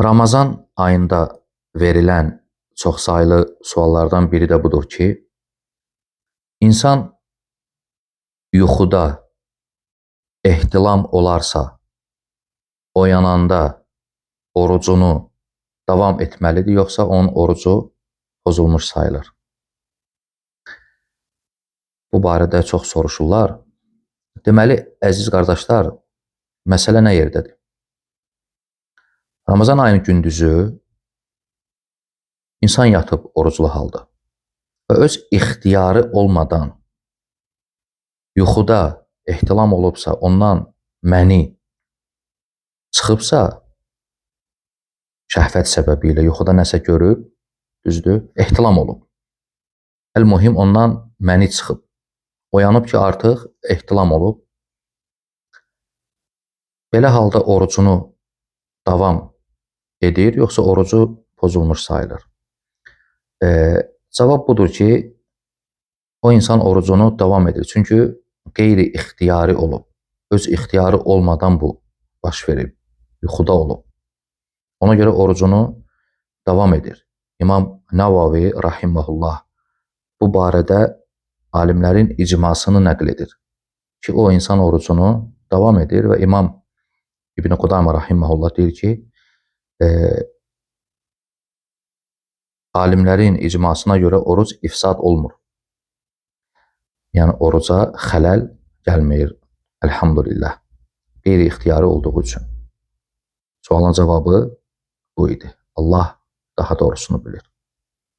Ramazan ayında verilən çoxsaylı suallardan biri də budur ki, insan yuxuda ehtilam olarsa, oyananda orucunu davam etməlidir, yoxsa onun orucu pozulmuş sayılır? Bu barədə çox soruşurlar. Deməli, əziz qardaşlar, məsələ nə yerdədir? Ramazan ayının gündüzü insan yatıb oruclu halda və öz ixtiyarı olmadan yuxuda ehtilam olubsa, ondan məni çıxıbsa, şəhvət səbəbi ilə yuxuda nəsə görüb, düzdür, ehtilam olub. Əl-mühim ondan məni çıxıb. Oyanıb ki, artıq ehtilam olub. Belə halda orucunu davam edir, yoxsa orucu pozulmuş sayılır? Cavab budur ki, o insan orucunu davam edir. Çünki qeyri-ixtiyari olub. Öz ixtiyarı olmadan bu baş verib, yuxuda olub. Ona görə orucunu davam edir. İmam Navavi rahimehullah bu barədə alimlərin icmasını nəql edir ki, o insan orucunu davam edir və İmam İbn Qudamə rahimehullah deyir ki, alimlərin icmasına görə oruc ifsad olmur. Yəni oruca xələl gəlmir, elhamdülillah. Qeyri-ixtiyari olduğu üçün. Sualın cavabı bu idi. Allah daha doğrusunu bilir.